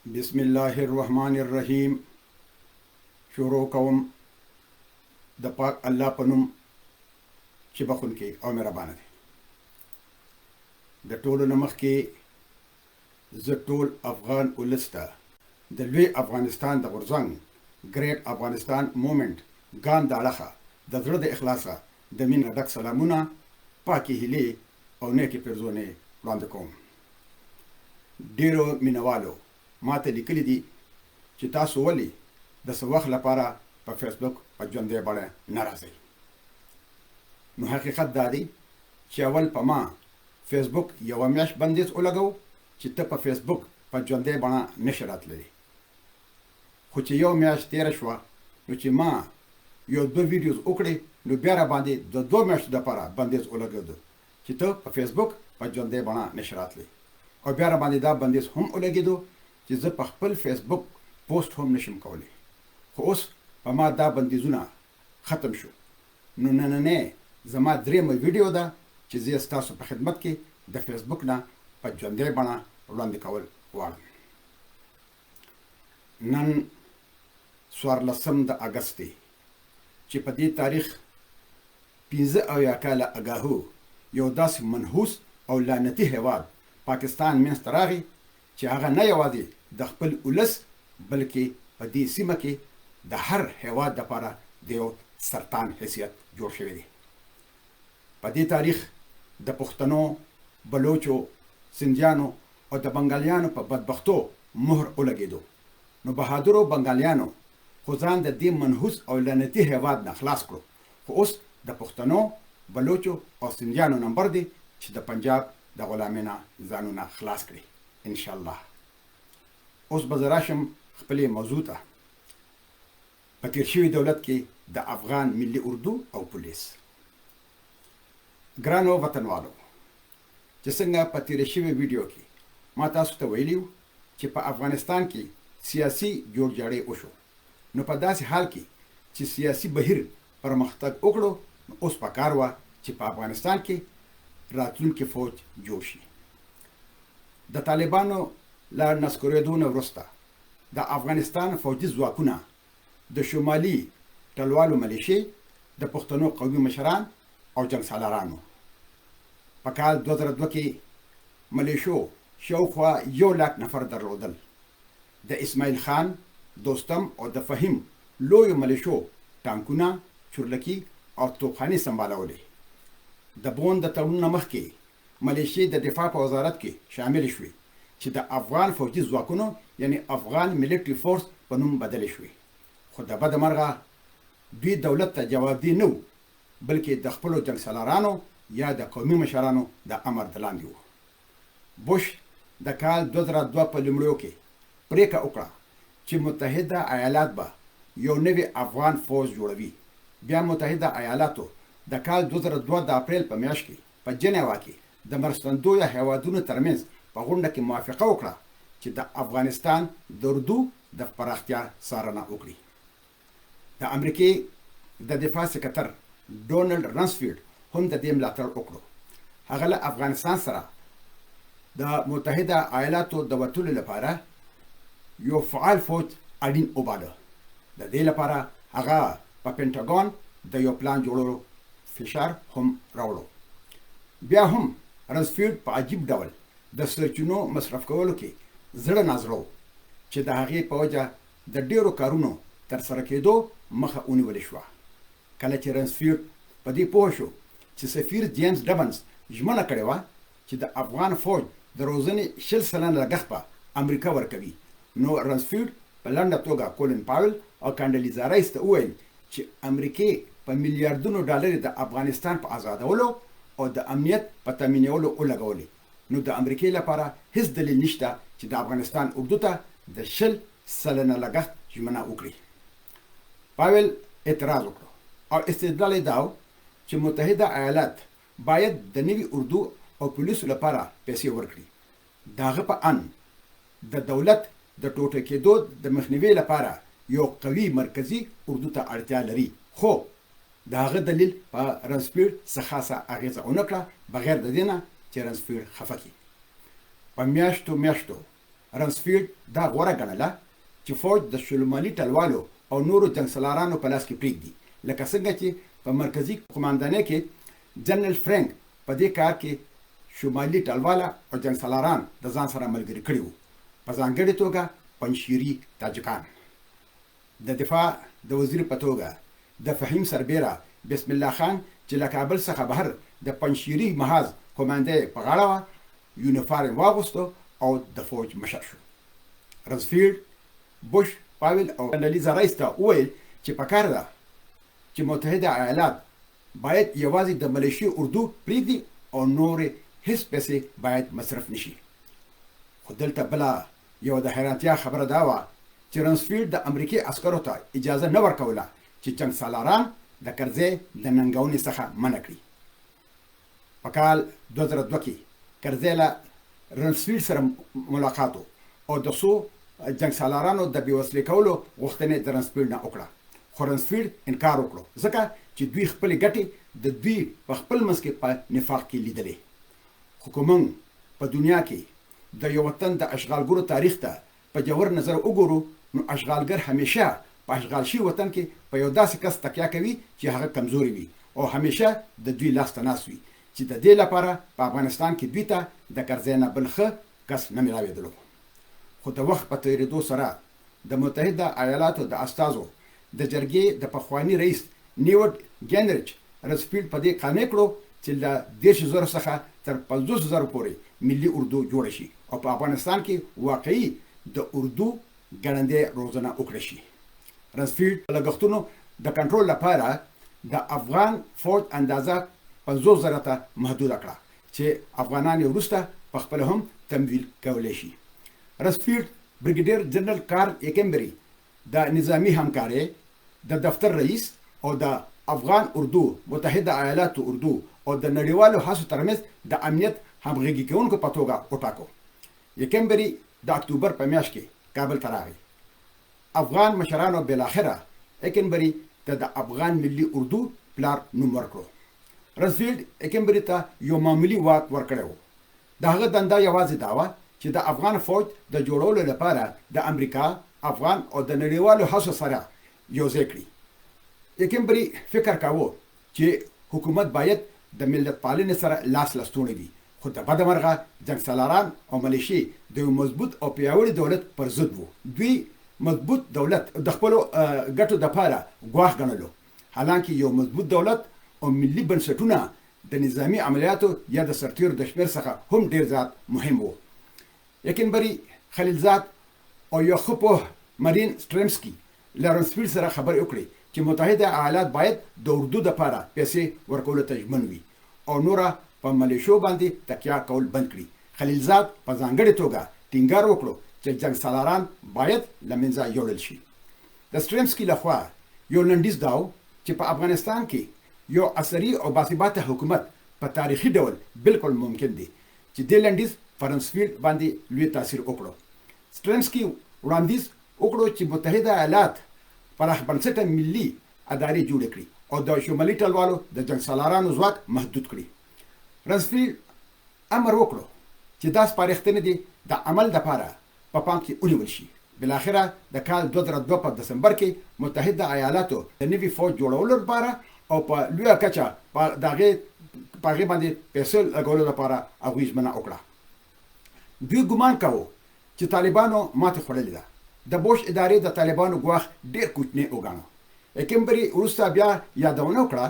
بسم الله الرحمن الرحیم. شروع کوم د پاک الله په نوم چې بخښونکی او مهربانه دی. د ټولو نه مخکې زه ټول افغان ولس ته د لوی افغانستان د غورځنګ ګریټ افغانستان مومنټ ګام د اړخه د زړه د اخلاصه د مینې ډک سلامونه، پاکې هیلې او نیکې پیرزونې وړاندې کوم. ډیرو مینوالو ماته لیکلي دي چې تاسو ولې د څه وخت لپاره په فیسبوک په ژوندۍ بڼه نه راځئ. نو حقیقت دا دی چې اول په ما فیسبوک یوه میاشت بندیز ولګو چې ته په فیسبوک په ژوندۍ بڼه نشې راتللی، خو چې یو میاشت تیره شوه نو چې ما یو دوه ویډیوز وکړې نو بیا را باندې د 2 میاشتو لپاره بندیز ولګېدو چې ته په فیسبوک په ژوندۍ بڼه نشې راتلی، او بیا را باندې دا بندیز هم ولګېدو چې زه په خپل فیسبوک پوسټ هم نشم کولی. خو اوس په ما دا بندیزونه ختم شو. نو نننۍ زما درېیمه ویډیو ده چې زه یې ستاسو په خدمت کې د فیسبوک نه په ژوندۍ بڼه وړاندې کول غواړم. نن 14 د اګست دی چې په دې تاریخ 75 کاله اګاهو یو داسې منحوس او لعنتي هیواد پاکستان منځته راغی چې هغه نه یوازې د خپل ولس بلکې په دې سیمه کې د هر هیواد لپاره د یو سرطان حیثیت جوړ شوی دی. په دې تاریخ د پښتنو، بلوچو، سندیانو او د بنګالیانو په بدبختو مهر ولګېدو. نو بهادرو بنګالیانو خو ځان د دې منحوس او لعنتي هیواد نه خلاص کړو، خو اوس د پښتنو، بلوچو او سندیانو نمبر دی چې د پنجاب د غلامۍ نه ځانونه خلاص کړي انشاءالله. اوس به زه راشم خپلې موضوع ته. په تیر شوي دولت کې د افغان ملي اردو او پولیس. ګرانو وطنوالو، چې څنګه په تیرې شوې ویډیو کې ما تاسو ته ویلي وو چې په افغانستان کې سیاسي جوړجاړی وشو، نو په داسې حال کې چې سیاسي بهیر پرمختګ وکړو نو اوس پکار وه چې په افغانستان کې راتلونکي فوج جوړ شي. د طالبانو له نسکورېدو نه وروسته د افغانستان فوجي ځواکونه د شمالي ټلوالو ملیشې، د پښتنو قومي مشران او جنګسالارانو. په کال 2002 کې ملیشو شاوخوا 1 لاک نفر درلودل. د اسماعیل خان، دوستم او د فهیم لویو ملیشو ټانکونه، چورلکي او توپخانې سمبالولې. د بون د تړون نه مخکې ملیشې د دفاع په وزارت کې شاملې شوې چې د افغان فوجي ځواکونو یعنی افغان ملټري فورس په نوم بدلې شوې، خو د بده مرغه دوی دولت ته جوابدې نه وو، بلکې د خپلو جنګسالارانو یا د قومي مشرانو د امر د لاندې وو. بوش د کال 2002 په لومړیو کې پریکړه وکړه چې متحده ایالات به یو نوی افغان فوځ جوړوي. بیا متحده ایالاتو د کال 2002 د اپریل په میاشت کې په جنیوا کې د مرستندویه هیوادونو ترمنځ په غونډه کې موافقه وکړه چې د افغانستان د اردو د پراختیا څارنه وکړي. د امریکې د دفاع سکتر ډونلډ رمسفیلډ هم د دې ملاتړ وکړو. هغه له افغانستان سره د متحده ایالاتو د وتلو لپاره یو فعال فوج اړین وباله. د دې لپاره هغه په پنټاګون د یو پلان جوړولو فشار هم راوړو. بیا هم رمسفیلډ په عجیب ډول د سرچینو مصرف کولو کې زړه نازړه و چې د هغې په وجه د ډېرو کارونو ترسره کېدو مخه ونیول شوه. کله چې رمسفیلډ په دې پوه شو چې سفیر جیمز ډبنز ژمنه کړې وه چې د افغان فوج د روزنې 20% لګښت به امریکا ورکوي، نو رمسفیلډ په لنډه توګه کولن پاول او کانډلیزا رایس ته وویل چې امریکې په میلیاردونو ډالرې د افغانستان په ازادولو او د امنیت په تامینولو ولګولې، نو د امریکې لپاره هیڅ دلیل نشته چې د افغانستان اردو ته د 20% لګښت ژمنه وکړي. پاول اعتراض وکړو او استدلال یې دا و چې متحده ایالات باید د نوي اردو او پولیسو لپاره پیسې ورکړي. د هغه په اند د دولت د ټوټه کېدو د مخنیوي لپاره یو قوي مرکزي اردو ته اړتیا لري، خو د هغه دلیل په رمسفیلډ څه خاصه اغېزه ونه کړه، بغیر د دې نه چې رمسفیلډ خفه کړي. په میاشتو میاشتو رمسفیلډ دا غوره ګڼله چې فوج د شلمالي ټلوالو او نورو جنګسالارانو په لاس کې پرېږدي، لکه څنګه چې په مرکزي قوماندانۍ کې جنرال فرانک په دې کار کې شمالي ټلواله او جنګسالاران د ځان سره ملګري کړي وو، په ځانګړې توګه پنجشیري تاجکان. د دفاع د وزیر په توګه د فهیم سربېره بسم الله خان چې له کابل څخه بهر د پنجشیري محاذ قومانده یې په غاړه وه، یونیفارم واغوستو او د فوج مشر شو. رمزفیلډ، بوش، پاول او کنډلیزا رایس ته وویل چې پکار ده چې متحده ایالات باید یوازې د ملیشې اردو پریږدي او نورې هیڅ پیسې باید مصرف نشي. خو دلته بله یوه د حیرانتیا خبره دا وه چې رمزفیلډ د امریکې عسکرو ته اجازه نه ورکوله چې جنګسالاران د کرزی د ننګونې څخه منع کړي. په کال 2002 کې کرزی له رمزفیلډ سره ملاقات او د څو جنګسالارانو د بې وسلې کولو غوښتنه یې د رمزفیلډ نه وکړه، خو رمزفیلډ انکار وکړو ځکه چې دوی خپلې ګټې د دوی په خپل منځ کې په نفاق کې لیدلې. خو که موږ په دنیا کې د یو وطن د اشغالګرو تاریخ ته په ژور نظر وګورو نو اشغالګر همیشه په اشغال شوي وطن کې په یو داسې کس تکیه کوي چې هغه کمزوری وي او همیشه د دوی لاس ته ناست وي چې د دې لپاره په افغانستان کې دوی ته د کرزی نه بل ښه کس نه ملاوېدلو. خو د وخت په تېرېدو سره د متحده ایالاتو د استازو د جرګې د پخواني رئیس نیوټ ګینریچ رزفیلډ په دې قانع کړو چې له 30 زرو څخه تر 50 زرو پورې ملي اردو جوړه شي او په افغانستان کې واقعي د اردو ګړندۍ روزنه وکړه شي. رزفیلډ د لګښتونو د کنټرول لپاره د افغان فوج اندازه 50 زره ته محدوده کړه چې افغانان یې وروسته په خپله هم تمویل کولی شي. رزفیلډ بریګیډیر جنرال کارل ایکمبري د نظامي همکارۍ د دفتر رئیس او د افغان اردو، متحده ایالاتو اردو او د نړیوالو هڅو ترمنځ د امنیت همغږي کوونکو په توګه وټاکو. ایکمبري د اکتوبر په میاشت کې کابل ته راغی. افغان مشرانو بالاخره ایکنبري ته د افغان ملي اردو پلار نوم ورکړو. رزفیلډ ایکنبري ته یو معمولي واک ورکړی و. د هغه دنده یوازې دا وه چې د افغان فوج د جوړولو لپاره د امریکا، افغان او د نړیوالو هڅو سره یو ځای کړي. ایکنبري فکر کاوه چې حکومت باید د ملت پالنې سره لاس لستوڼی وي، خو د بده مرغه جنګسالاران او ملیشې د یو مضبوط او پیاوړي دولت پر ضد وو. دوی مضبوط دولت د خپلو ګټو دپاره ګواښ ګڼلو، حالانکه یو مضبوط دولت او ملي بنسټونه د نظامي عملیاتو یا د سرتیرو د شمېر څخه هم ډېر زیات مهم وو. ایکنبري، خلیلزاد او یو ښه پوه مرین سټریمسکي له رمسفیلډ سره خبرې وکړې چې متحده ایالات باید د اردو دپاره پیسې ورکولو ته ژمن وي او نوره په ملیشو باندې تکیه کول بند کړي. خلیلزاد په ځانګړې توګه ټینګار وکړو چې جنګسالاران باید له منځه یوړل شي. د سټریمسکي له خوا یو لنډیز دا و چې په افغانستان کې یو عصري او باثباته حکومت په تاریخي ډول بالکل ممکن دی، چې دې لنډیز په رمسفیلډ باندې لوی تاثیر وکړو. سټریمسکي وړاندیز وکړو چې متحده ایالات پراخ بنسټه ملي ادارې جوړې کړي او د شمالي ټلوالو د جنګسالارانو ځواک محدود کړي. رمسفیلډ امر وکړو چې دا سپارښتنې دې د عمل دپاره په پام کې ونیول شي. بالاخره د کال 2002 په دسمبر کې متحده ایالاتو د نوي فوج جوړولو لپاره او په لویه کچه په د هغې په هغې باندې پیسو لګولو لپاره هغوی ژمنه وکړه. دوی ګمان کاوه چې طالبانو ماتې خوړلې ده. د بوش ادارې د طالبانو ګواښ ډېر کوچنی وګاڼه. ایکمبري وروسته بیا یادونه وکړه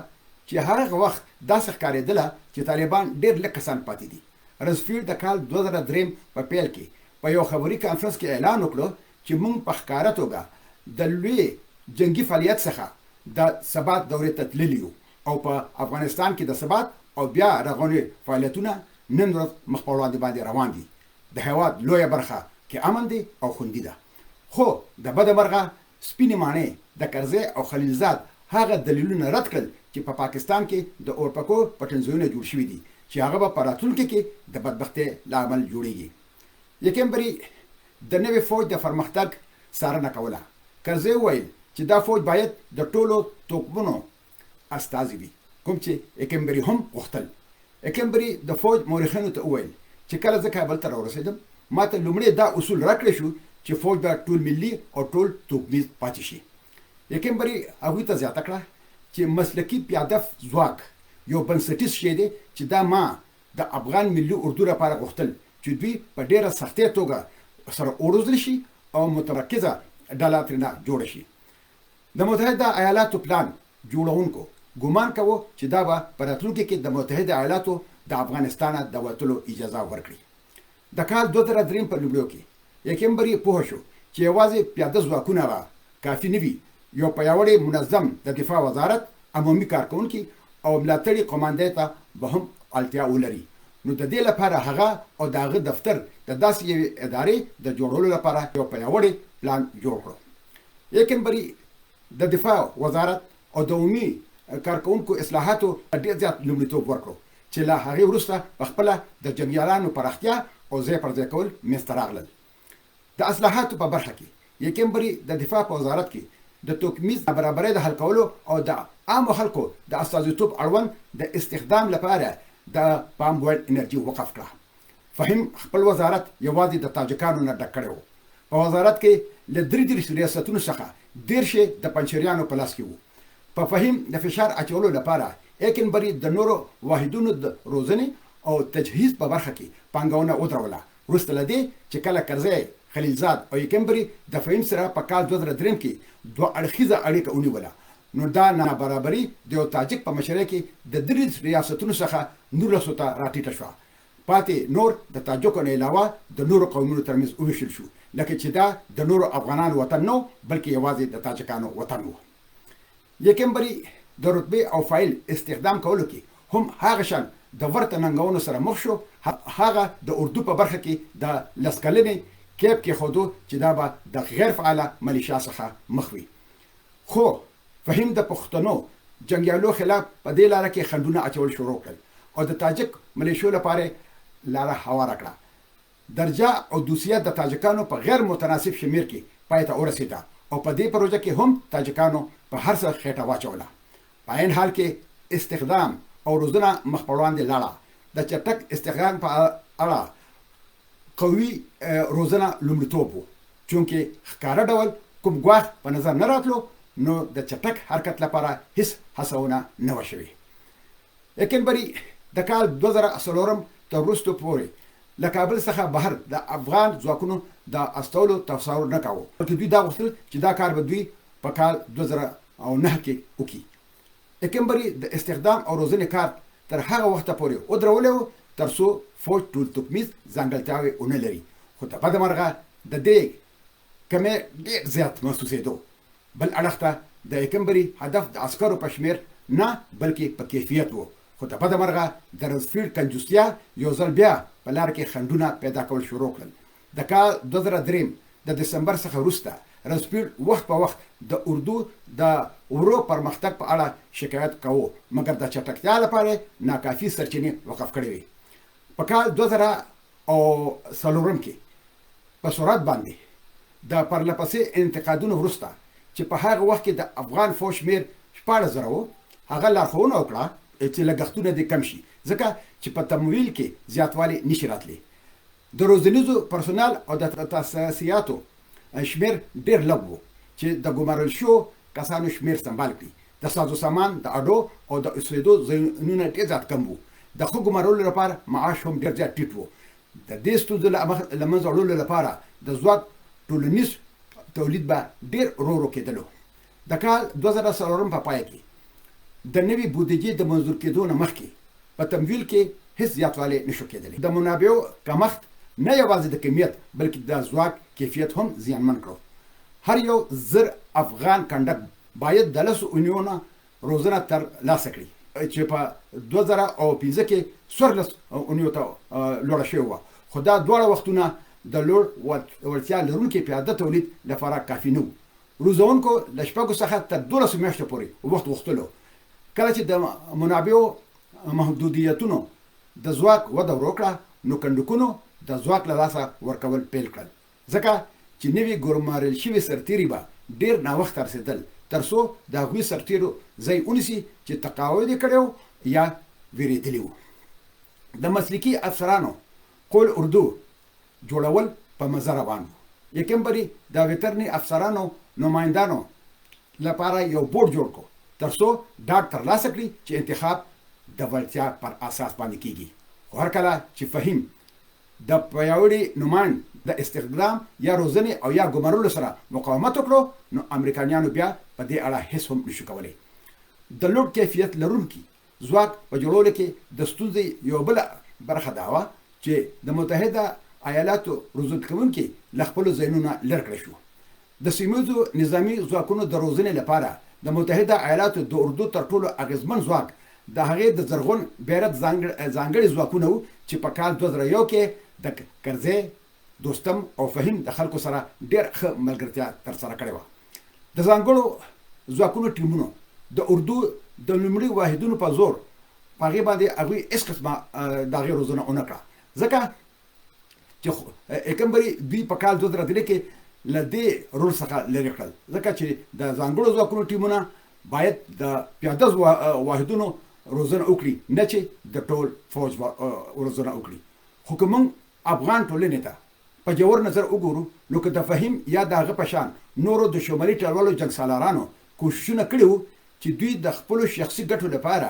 چې هغه وخت داسې ښکارېدله چې طالبان ډېر لږ کسان پاتې دي. رزفیلډ د کال 2003 په پیل کې په یو خبري کانفرنس کې اعلان وکړو چې موږ په ښکاره توګه د لوی جنګي فعالیت څخه د ثبات دورې ته تللي یو او په افغانستان کې د ثبات او بیا رغونې فعالیتونه نن ورځ مخ په وړاندې باندې روان دي. د هیواد لویه برخه کې امن دی او خوندي ده. خو د بده مرغه سپینې ماڼۍ د کرزی او خلیلزاد هغه دلیلونه رد کړل چې په پاکستان کې د اورپکو پټنځایونه جوړ شوي دي چې هغه به په راتلونکي کې د بدبختۍ لامل جوړیږي. یکمبري د نوې فوج د پرمختګ څارنه کوله. کرزی وویل چې دا فوج باید د ټولو توکمونو استازي وي، کوم چې ایکمبري هم غوښتل. ایکمبري د فوج مورخینو ته وویل چې کله زه کابل ته راورسېدم، ماته لومړی دا اصول راکړی شو چې فوج به ټول ملي او ټول توکمیز پاتې شي. ایکنبري هغوی ته زیاته کړه چې مسلکي پیاده ځواک یو بنسټیز شی دی چې دا ما د افغان ملي اردو لپاره غوښتل چې دوی په ډېره سختۍ توګه سره وروزل شي او متمرکزه ډله ترېنه جوړه شي. د متحده ایالاتو پلان جوړونکو ګومان کاوه چې دا به په راتلونکي کې د متحده ایالاتو د افغانستانه د وتلو اجازه ورکړي. د کال 2003 په لومړیو کې ایکمبري پوه شو چې یوازې پیاده ځواکونه به کافي نه وي، یو پیاوړی منظم د دفاع وزارت، عمومي کارکوونکي او ملاتړي قوماندې ته به هم اړتیا ولري، نو د دې لپاره هغه او د هغه دفتر د داسې یوې ادارې د جوړولو لپاره یو پیاوړی پلان جوړ کړو. ایکنبري د دفاع وزارت او د عمومي کارکوونکو اصلاحاتو ته ډېر زیات لومړیتوب ورکړو چې له هغې وروسته په خپله د جنګیالانو پراختیا او ځای پر ځای کول منځته راغلل. د اصلاحاتو په برخه کې ایکنبري د دفاع په وزارت کې د توکمیز نابرابرۍ د حل کولو او د عامو خلکو د استازیتوب اړوند د استخدام لپاره د پام وړ انرژي وقف کړه. فهیم خپل وزارت یوازې د تاجکانو نه ډک کړی و. په وزارت کې له 33 ریاستونو څخه 30 یې د پنجشیریانو په لاس کې وو. په فهیم د فشار اچولو لپاره ایکنبري د نورو واحدونو د روزنې او تجهیز په برخه کې پانګونه ودروله. وروسته له دې چې کله کرزی، خلیلزاد او ایکنبري د فهیم سره په کال 2003 کې دوه اړخیزه اړیکه ونیوله، نو دا نابرابري د یو تاجک په مشرۍ کې د 33 ریاستونو څخه نولسو ته راټیټه شوه. پاتې نور د تاجکو نه علاوه د نورو قومونو ترمنځ وویشل شو، لکه چې دا د نورو افغانانو وطن نه و، بلکې یوازې د تاجکانو وطن و. یکمبري د رتبې او فایل استخدام کولو کې هم هغه شان د ورته ننګونو سره مخ شو. هغه د اردو په برخه کې د لس کلنې کیپ کېښودو چې دا به د غیر فعاله ملیشا څخه مخ وي، خو فهیم د پښتنو جنګیالو خلاف په دې لاره کې خنډونه اچول شروع کړل او د تاجک ملیشو لپاره یې لاره هواره کړه. درجه او دوسیه د تاجکانو په غیر متناسب شمیر کې پای ته ورسیده او په دې پروژه کې هم تاجکانو په هر څه خیټه واچوله. په عین حال کې استخدام او روزنه مخ په وړاندې لاړه. د چټک استخدام په اړه قوي روزنه لومړیتوب و. چونکې ښکاره ډول کوم ګواښ په نظر نه راتلو، نو د چټک حرکت لپاره هیڅ هڅونه نه وه شوې. ایکنبري د کال 2004 تر وروسته پورې له کابل څخه بهر د افغان ځواکونو د استولو تصور نه کاوه، بلکې دوی دا غوښتل چې دا کار به دوی په کال 2009 کې وکړي. ایکنبري د استخدام او روزنې کار تر هغه وخته پورې ودرولی و تر څو فوج ټول توکمیز ځانګړتیاوې ونه لري، خو د بده مرغه د دې کمی ډېر زیات محسوسېدو. بل اړخ ته د ایکنبري هدف د عسکرو په شمېر نه بلکې په کیفیت و، خو د بده مرغه د رمزفیلډ کنجوستیا یو ځل بیا په لار کې خنډونه پیدا کول شروع کړل. د کال 2003 د دسمبر څخه وروسته رمزفیلډ وخت په وخت د اردو د ورو پرمختګ په اړه شکایت کاوه، مګر د چټکتیا لپاره یې ناکافي سرچینې وقف کړې وې. په کال 2004 کې په سرعت باندې د پرلپسې انتقادونو وروسته چې په هغه وخت کې د افغان فوج شمېر 16,000 و، هغه لارښوونه وکړه چې لګښتونه دې کم شي، ځکه چې په تمویل کې زیاتوالی نشي راتلی. د روزنیزو پرسونل او د تاسیساتو شمېر ډېر لږ و چې د ګمارل شوو کسانو شمېر سمبال کړي. د سازوسامان د اډو او د اوسېدو ځایونه ډېر زیات کم وو. د ښه ګمارلو لپاره معاش هم ډېر زیات ټیټ و. د دې ستونزو له منځه وړلو لپاره د ځواک ټولنیز تولید به ډېر ورو ورو کېدلو. د کال 2004 په پای کې د نوې بودیجې د منظور کېدو نه مخکې په تمویل کې هېڅ زیاتوالی نه شو کېدلی. د منابعو کمښت نه یوازې د کمیت بلکې د ځواک کیفیت هم زیانمن کړو. هر یو 1000 افغان کنډک باید د لسو اونیو نه روزنه تر لاسه کړي، چې په 2005 کې 14 اونیو ته لوړه شوې وه، خو دا دواړه وختونه د لوړ وړتیا لرونکي پیاده تولید لپاره کافي نه وو. روزونکو له شپږو څخه تر دولسو میاشتو پورې وخت غوښتلو. کله چې د منابعو محدودیتونو د ځواک وده ورو کړه، نو کنډکونو د ځواک له لاسه ورکول پیل کړل، ځکه چې نوي ګمارل شوي سرتیري به ډېر ناوخته رسېدل تر څو د هغوی سرتیرو ځای ونیسي چې تقاعد یې کړی و یا وېرېدلي وو. د مسلکي افسرانو قول اردو جوړول په مزه روان وو. یکمبري د وترني افسرانو نمایندانو لپاره یو بورډ جوړ کړو تر څو ډاډ ترلاسه کړي چې انتخاب د وړتیا پر اساس باندې کیږي. خو هر کله چې فهیم د پیاوړي نوماند د استخدام یا روزنې او یا ګمارلو سره مقاومت وکړو، نو امریکانیانو بیا په دې اړه هیڅ هم نشو کولی. د لوړ کیفیت لرونکي ځواک په جوړولو کې د ستونزې یوه بله برخه دا وه چې د متحده ایالاتو روزل کوونکي له خپلو ځایونو نه لر کړی شو. د سیمیزو نظامي ځواکونو د روزنې لپاره د متحده ایالاتو د اردو تر ټولو اغیزمن ځواک د هغې د زرغون بیرت ځانګړي ځواکونه وو چې په کال 2001 کې د کرزی، دوستم او فهیم د خلکو سره ډېره ښه ملګرتیا ترسره کړې وه. د ځانګړو ځواکونو ټیمونو د اردو د لومړي واحدونو په زور په هغې باندې هغوی هېڅ قسمه د هغې روزنه ونه کړه، ځکه چې ایکمبري دوی په کال 2003 کې له دې رول څخه لرې کړل، ځکه چې د ځانګړو ځواکونو ټیمونه باید د پیاده واحدونو روزنه وکړي، نه چې د ټول فوج روزنه وکړي. خو که موږ افغان ټولنې ته په ژور نظر وګورو، نو که د فهیم یا د هغه په شان نورو د شمالي ټلوالو جنګسالارانو کوششونه کړي وو چې دوی د خپلو شخصي ګټو لپاره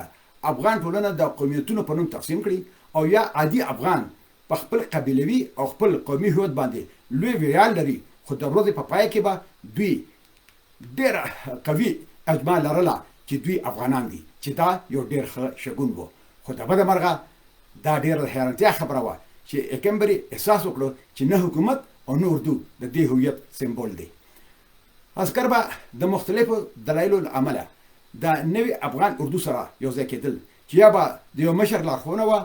افغان ټولنه د قومیتونو په نوم تقسیم کړي او یا عادي افغان په خپل قبیلوي او خپل قومي هویت باندې لوی ویاړ لري، خو د ورځې په پای کې به دوی ډېره قوي اجماع لرله چې دوی افغانان دي، چې دا یو ډېر ښه شګون و. خو د بده مرغه دا ډېره د حیرانتیا خبره وه چې ایکمبري احساس وکړو چې نه حکومت او نه اردو د دې هویت سمبول دی. عسکر به د مختلفو دلایلو له امله د نوي افغان اردو سره یو ځای کېدل چې یا به د یو مشر لارښوونه وه،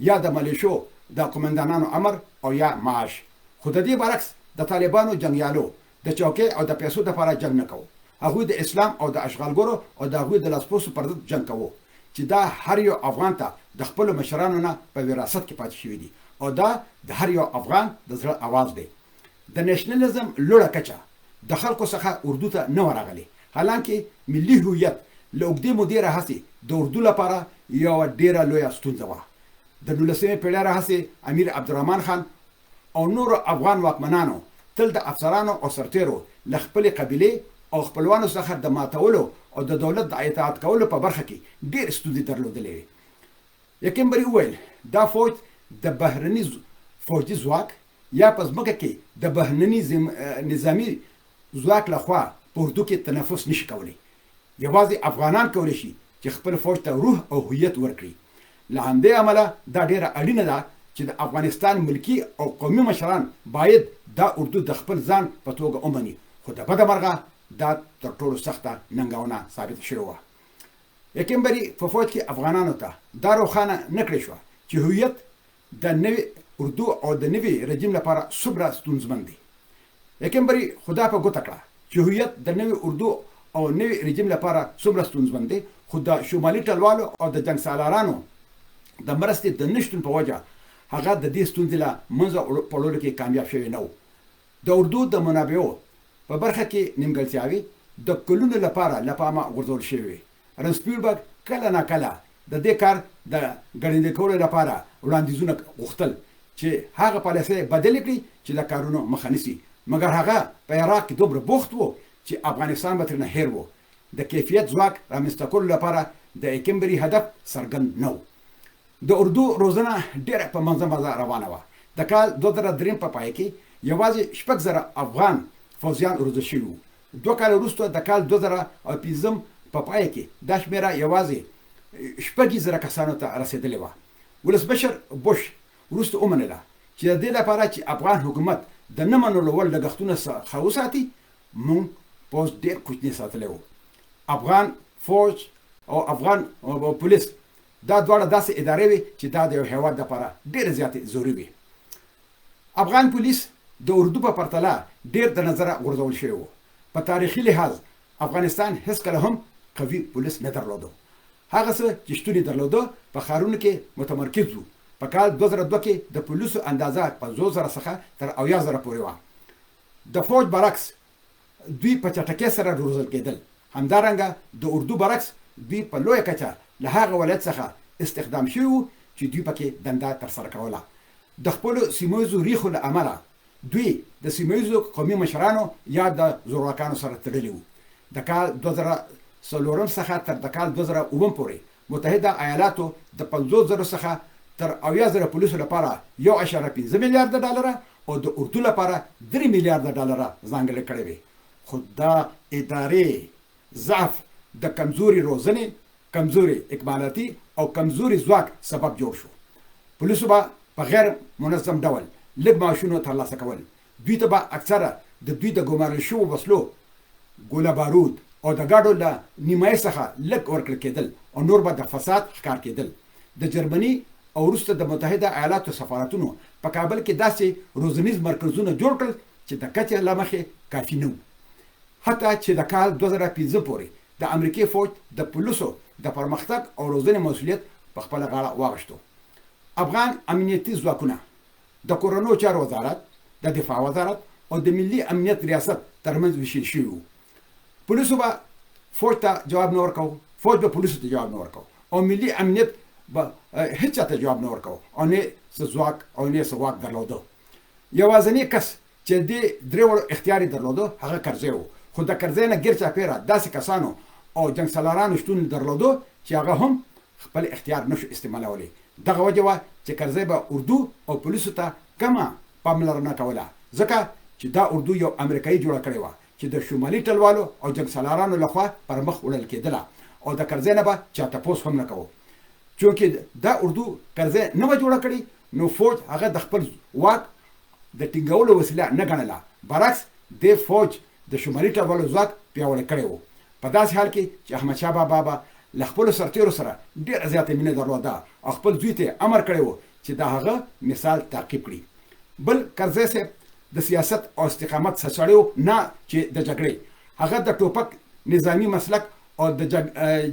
یا د ملیشو د قومندانانو امر او یا معاش. خو د دې برعکس د طالبانو جنګیالو د چوکۍ او د پیسو دپاره جنګ نه کوو. هغوی د اسلام او د اشغالګرو او د هغوی د لاسپوڅو پر ضد جنګ کوو چې دا هر یو افغان ته د خپلو مشرانو نه په وراثت کې پاتې شوي دي او دا د هر یو افغان د زړه اواز دی. د نشنلیزم لوړه کچه د خلکو څخه اردو ته نه وه راغلې، حالانکه ملي هویت له اوږدې مودې راهسې د اردو لپاره یوه ډېره لویه ستونزه وه. د نولسمې پېړۍ راهسې امیر عبدالرحمن خان او نورو افغان واکمنانو تل د افسرانو او سرتېرو له خپلې قبیلې او خپلوانو څخه د ماتولو او د دولت د اطاعت کولو په برخه کې ډېرې ستونزې درلودلې وې. یکمبري وویل، دا فوج د بهرني فوجي ځواک یا په ځمکه کې د بهرني نظامي ځواک له خوا په اردو کې تنفس نشي کولی. یوازې افغانان کولی شي چې خپل فوج ته روح او هویت ورکړي. له همدې امله دا ډېره اړینه ده چې د افغانستان ملکي او قومي مشران باید دا اردو د خپل ځان په توګه ومني، خو د بده مرغه دا تر ټولو سخته ننګونه ثابته شوې وه. یکمبري په فوج کې افغانانو ته دا روښانه نه کړې شوه چې هویت د نوې اردو او د نوي رژیم لپاره څومره ستونزمن دی. یکمبري خو دا په ګوته کړه چې هویت د نوې اردو او نوي رژیم لپاره څومره ستونزمن دی، خو د شمالي ټلوالو او د جنګسالارانو د مرستې د نشتون په وجه هغه د دې ستونزې له منځه په وړلو کې کامیاب شوی نه و. د اردو د منابعو په برخه کې نیمګړتیاوې د کلونو لپاره له پامه غورځول شوې وې. رنسپیلبرګ کله نا کله د دې کار د ګړندي کولو لپاره وړاندیزونه غوښتل چې هغه پالیسۍ بدلې کړي چې د کارونو مخه نیسي، مګر هغه په عراق کې دومره بوخت و چې افغانستان به ترېنه هېر و. د کیفیت ځواک رامنځته کولو لپاره د ایکمبري هدف څرګند نه و. د اردو روزنه ډېره په منځه مزه روانه وه. د کال 2003 په پای کې یوازې 6000 افغان فوځیان روزل شوي وو. دوه کاله وروسته د کال 2005 په پای کې دا شمېره یوازې 6000 کسانو ته رسېدلې وه. ولسمشر بوش وروسته ومنله چې د دې لپاره چې افغان حکومت د نه منلو وړ لګښتونه څخه وساتي، موږ پوځ ډېر کوچنی ساتلی و. افغان فوج او افغان پولیس دا دواړه داسې ادارې وې چې دا د یو هېواد لپاره ډېرې زیاتې ضروري وې. افغان پولیس د اردو په پرتله ډېر د نظره غورځول شوی و. په تاریخي لحاظ افغانستان هېڅکله هم قوي پولیس نه درلودو. هغه څه چې شتون یې درلوده په ښارونو کې متمرکز وو. په کال 2002 کې د پولیسو اندازه 50,000 څخه تر 70,000 پورې وه. د فوج برعکس دوی په چټکۍ سره روزل کېدل. همدارنګه د اردو برعکس دوی په لویه کچه له هغه ولایت څخه استخدام شوي وو چې دوی پکې دنده ترسره کوله. د خپلو سیمه ییزو ریښو له امله دوی د سیمه ییزو قومي مشرانو یا د زورواکانو سره تړلي وو. د کال 2004 څخه تر د کال 2007 پورې متحده ایالاتو د 50 زرو څخه تر 70 زره پولیسو لپاره 1.5 میلیارده ډالره او د اردو لپاره 3 میلیارده ډالره ځانګړې کړې وې، خو دا ادارې ضعف د کمزوري روزنې، کمزوري اکمالاتي او کمزوري ځواک سبب جوړ شو. پولیسو به په غیر منظم ډول لږ معاشونه ترلاسه کول. دوی ته به اکثره د دوی د ګمارل شوو وسلو ګوله بارود او د ګاډو له نیمایي څخه لږ ورکړل کېدل او نور به د فساد ښکار کېدل. د جرمني او وروسته د متحده ایالاتو سفارتونو په کابل کې داسې روزنیز مرکزونه جوړ کړل چې د کچې له مخې کافي نه وو. حتی چې د کال 2005 پورې د امریکې فوج د پولیسو د پرمختګ او روزنې مسوولیت په خپله غاړه واغشتو. افغان امنیتي ځواکونه د کورنیو چارو وزارت، د دفاع وزارت او د ملي امنیت ریاست ترمنځ ویشل شوي وو. پولیسو به فوج ته جواب نه ورکاوه، فوج به پولیسو ته جواب نه ورکاوه او ملي امنیت به هیڅ چاته جواب نه ورکاوه او نه څه ځواک او نه څه واک درلوده. یوازنی کس چې دې درې وړو اختیار یې درلوده هغه کرزی و، خو د کرزی نه ګیر چاپېره داسې کسانو او جنګسالارانو شتون درلوده چې هغه هم خپل اختیار نشو استعمالولی. دغه وجه وه چې کرزی به اردو او پولیسو ته کمه پاملرنه کوله، ځکه چې دا اردو یو امریکایي جوړه کړې وه چې د شمالي ټلوالو او جنګسالارانو له خوا پر مخ وړل کېدله او د کرزی نه به چا تپوس هم نه کوو. چونکې دا اردو کرزی نه وه جوړه کړې نو فوج هغه د خپل واک د ټینګولو وسیله نه ګڼله، برعکس دې فوج د شمالي ټلوالو ځواک پیاوړی کړی و. په داسې حال کې چې احمدشاه بابا به له خپلو سرتېرو سره ډېره زیاته مینه درلوده او خپل زوی ته یې امر کړی و چې د هغه مثال تعقیب کړي. بل کرزی صاحب د سیاست او استقامت سړی و نه چې د جګړې. هغه د ټوپک، نظامي مسلک او د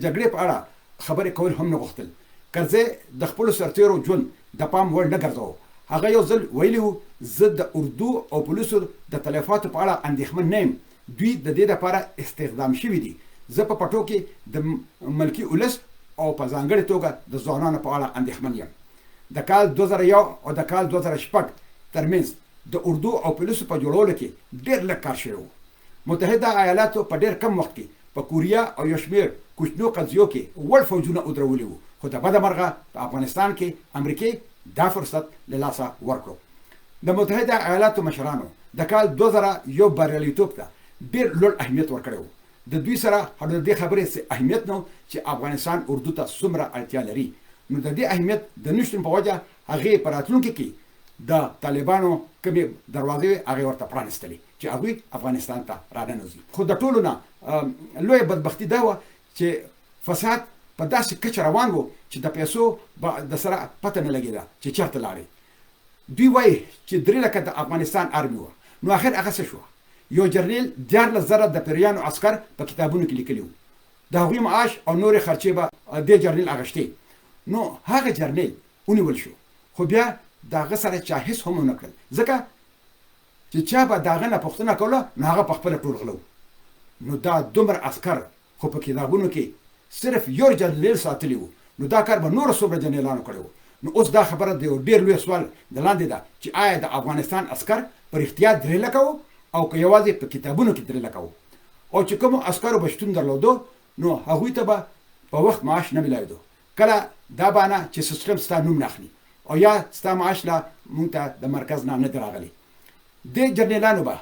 جګړې په اړه خبرې کول هم نه غوښتل. کرزی د خپلو سرتېرو ژوند د پام وړ نه ګرځاوه. هغه یو ځل ویلي وو، زه د اردو او پولیسو د تلفاتو په اړه اندېښمن نه یم، دوی د دې لپاره استخدام شوي دي. زه په پټو کې د ملکي ولس او په ځانګړې توګه د ځوانانو په اړه اندېښمن یم. د کال 2001 او د کال 2006 ترمنځ د اردو او پولیسو په جوړولو کې ډېر لږ کار شوی و. متحده ایالاتو په ډېر کم وخت کې په کوریا او یو شمېر کوچنیو قضیو کې وړ فوجونه ودرولي وو، خو د بده مرغه په افغانستان کې امریکې دا فرصت له لاسه ورکړو. د متحده ایالاتو مشرانو د کال 2001 بریالیتوب ته ډېر لوړ اهمیت ورکړی و. د دوی سره هډو د دې خبرې څه اهمیت نه و چې افغانستان اردو ته څومره اړتیا لري، نو د دې اهمیت د نشتون په وجه هغې په راتلونکي کې د طالبانو کومې دروازې وې هغې ورته پرانیستلې چې هغوی افغانستان ته راننوځي. خو د ټولو نه لویه بدبختي دا وه چې فساد په داسې کچه روان و چې د پیسو به د سره پته نه لګېده چې چېرته لاړې. دوی وایي چې 3 لکه د افغانستان ارمي وه، نو اخر هغه څه شوه؟ یو جرنیل 13,000 د پیریانو عسکر په کتابونو کې لیکلي وو، د هغوی معاش او نورې خرچې به دې جرنیل اغشتې. نو هغه جرنیل ونیول شو، خو بیا د هغه سره چا هیڅ هم ونه کړل، ځکه چې چا به د هغه نه پوښتنه کوله نو هغه په خپله ټول غله وو. نو دا دومره عسکر خو په کتابونو کې صرف یو جرنیل ساتلی وو، نو دا کار به نورو څومره جرنیلانو کړی وو. نو اوس دا خبره د یو ډېر لوی سوال د لاندې ده چې آیا د افغانستان عسکر په رښتیا 3 لکه وو او که یوازې په کتابونو کې 3 لکه وو؟ او چې کومو عسکرو به شتون درلودو نو هغوی ته به په وخت معاش نه ملاوېدو، کله دا بانه چې سیستم ستا نوم نه اخلي او یا ستا معاش لا مونږ ته د مرکز نه نه دی راغلی. دې جرنیلانو به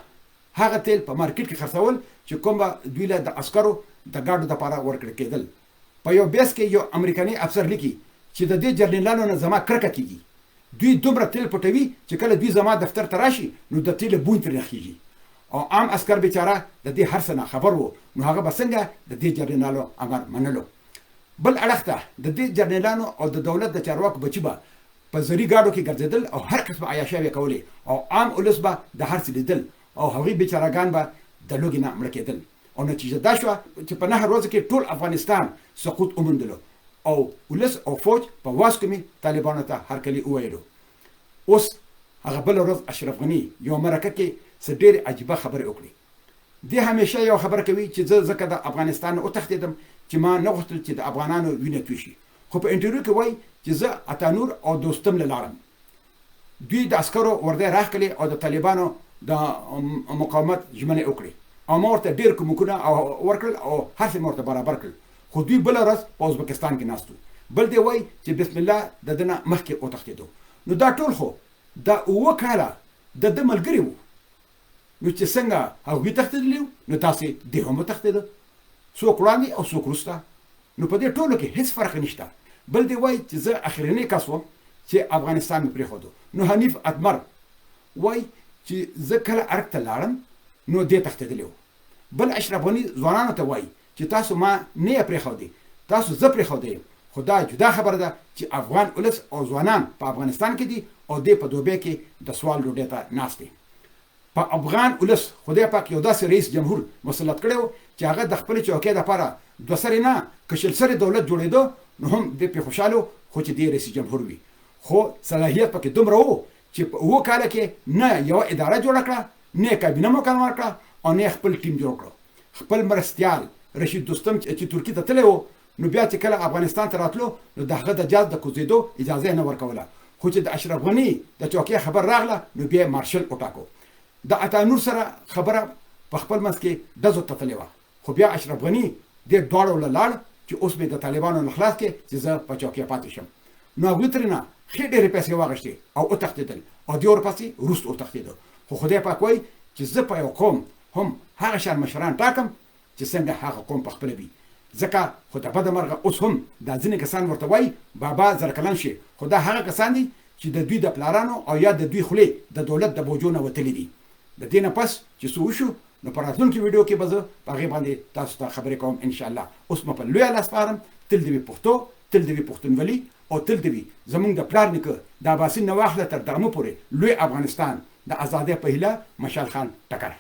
هغه تیل په مارکیټ کې خرڅول چې کوم به دوی له د عسکرو د ګاډو دپاره ورکړل کېدل. په یو بیس کې یو امریکني افسر لیکي چې د دې جرنیلانو نه زما کرکه کېږي، دوی دومره تیل پټوي چې کله دوی زما دفتر ته راشي نو د تیلو بوی ترې خیږي. او عام عسکر بیچاره د دې هر څه نه خبر وو، نو هغه به څنګه د دې جرنیلانو امر منلو؟ بل اړخ ته د دې جرنیلانو او د دولت د چارواکو بچي به په زري ګاډو کې ګرځېدل او هر قسمه عیاشیاوې کولې او عام ولس به د هر څه لیدل او هغوی بیچارهګان به د لوږې نه مړه کېدل. او نتیجه دا شوه چې په 9 ورځو کې ټول افغانستان سقوط وموندلو او ولس او فوج په واسکو می طالبانو ته هرکلی وویلو. اوس هغه بله ورځ اشرف غني یوه مرکه کې څه ډېرې عجیبه خبرې وکړې. دی همیشه یوه خبره کوي چې زه ځکه د افغانستان نه وتښتېدم چې ما نه غوښتل چې د افغانانو وینه توی شي، خو په انټرویو کې وایي چې زه عطانور او دوستم له لاړم. دوی د عسکرو وردی راښکلې او د طالبانو د مقاومت ژمنې یې وکړې او ما ورته ډېر کومکونه او ورکړل او هر څه مې ورته برابر کړل، خو دوی بله ورځ په ازبکستان کې ناست وو. بل دی وايي چې بسم الله د ده نه مخکې وتښتېدو. نو دا ټول خو دا اووه کاله د ده ملګري وو، نو چې څنګه هغوی تښتېدلي وو نو داسې دی هم وتښتېده، څوک وړاندې او څوک وروسته. نو په دې ټولو کې هېڅ فرق نشته. بل دی وايي چې زه اخرنی کس وم چې افغانستان مې پرېښودو. نو حنیف اتمر وايي چې زه کله ارګ ته لاړم نو دی تښتېدلی و. بل اشرف غني ځوانانو ته وايي چې تاسو ما نه یې پرېښودې، تاسو زه پرېښودی یم، خو دا جدا خبره ده چې افغان ولس او ځوانان په افغانستان کې دي او دی په دوبۍ کې د سوال ډوډۍ ته ناست دی. په افغان ولس خدای پاک یو داسې رئیس جمهور مسلط کړی و چې هغه د خپلې چوکۍ لپاره دوه سرې نه که شل سرې دولت جوړېده نو هم دی پرې خوشحاله و خو چې دی رئیس جمهور وي خو صلاحیت پکې دومره و چې په اووه کاله کې نه یوه اداره جوړه کړه، نه یې کابینه مکمله کړه او نه یې خپل ټیم جوړ کړ. خپل مرستیال رشید دوستم چې ترکي ته تللی و نو بیا چې کله افغانستان ته راتلو نو د هغه د جاز د کوزېدو اجازه یې نه ورکوله خو چې د اشرف غني د چوکۍ خبر راغله نو بیا یې مارشل وټاکو. د عطا نور سره خبره په خپل منځ کې ډزو ته تللې وه خو بیا اشرف غني دې دواړو له لاړ چې اوس مې د طالبانو نه خلاص کړې چې زه په چوکۍ پاتې شم نو هغوی ترېنه ښې ډېرې پیسې واخیستې او وتښتېدل او دی ورپسې وروسته وتښتېده خو خدای پاک وایي چې زه په یو قوم هم هغه شان مشران ټاکم چې څنګه هغه قوم په خپله وي ځکه خو د بده مرغه اوس هم دا ځینې کسان ورته وایي بابا زرکلن شې خو دا هغه کسان دي چې د دوی د پلارانو او یا د دوی خولې د دولت د بوجو نه وتلي دي. د دې نه پس چې څه وشو نو په راتلونکې ویډیو کې به زه په هغې باندې تاسو ته خبرې کوم ان شاء الله. اوس مو په لوی الله سپارم، تل دې وي پښتو، تل دې وي پښتونولي او تل دې وي زمونږ د پلار نیکه د اباسین نه واخله تر دامو پورې لوی افغانستان د ازادۍ په هیله مشال خان ټکر.